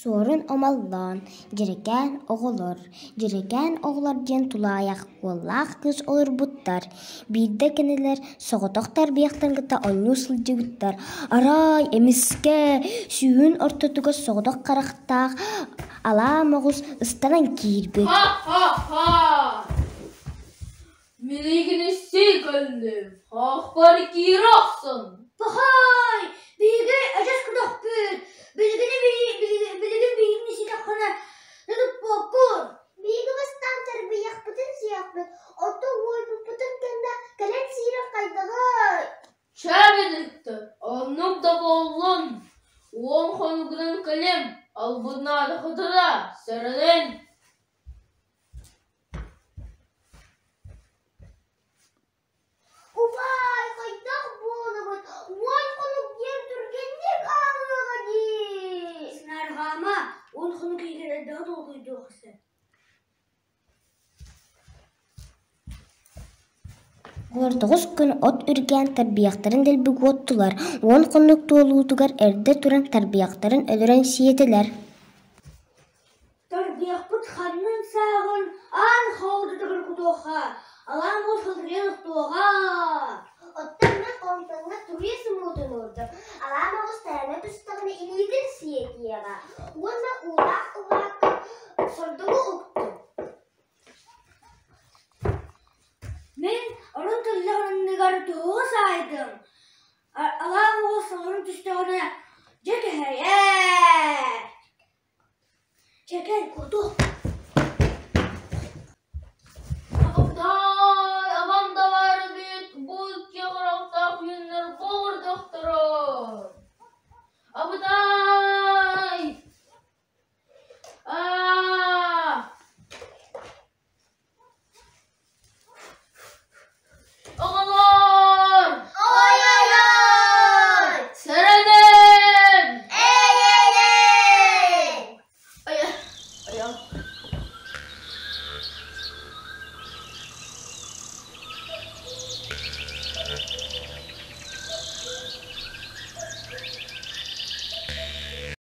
Суорун Омоллоон, Дьэрэкээн оҕолор, Дьэрэкээн оҕолор диэн тулаайах уоллаах кыыс олорбуттар. Биирдэ кинилэр соҕотох тарбыйахтарын кытта оонньуу сылдьыбыттар. Арай, эмискэ сүүһүн ортотугар соҕотох харахтаах алаа моҕус ыстанан киирбит. Ха-ха-ха! Миигин истии кэллим, хаахпар киирэ охсун. Пахай, биһиги эдьэс күтөхпүт, билигин билигин биһигини ситэххинэ тутуппуоккун. Биһиги бастаан тарбыйахпытын сиэхпит, оттон уойбуппутун кэннэ кэлэн сиирэ хайдаҕый? Чэ бүдүктэр, оннук да буоллун, 10 хонугунан кэлиэм, албыннаатаххытына сэрэнэн. Убаай, хайдах буолабыт, 10 хонук диэн түргэнник ааһыаҕа дии. Сынаарҕаама, 10 хонук иһигэр элбэҕи толкуйдуохха сөп. Оҕолор 9 күн от үргээн тарбыйахтарын дэлби куоттулар, 10 хонук туолуутугар эрдэ туран тарбыйахтарын өлөрөн сиэтилэр. Тарбыйахпыт ханнын сааҕын аан холодотугар кутуохха, алаан уол сылдьан охтуоҕа. Оттон мин онтоҥҥо туруйа сымыытын уурдум, алаан оҕус таһына түстэҕинэ илиитин сиэтиэҕэ уонна уулаах уһаакка сордоҥу уктум. Мин орон тэллэх анныгар туһуҕу саайдым, алаан уол салгын түстэҕинэ дьэ кэһэйээр. Чэ кэл, кутуох.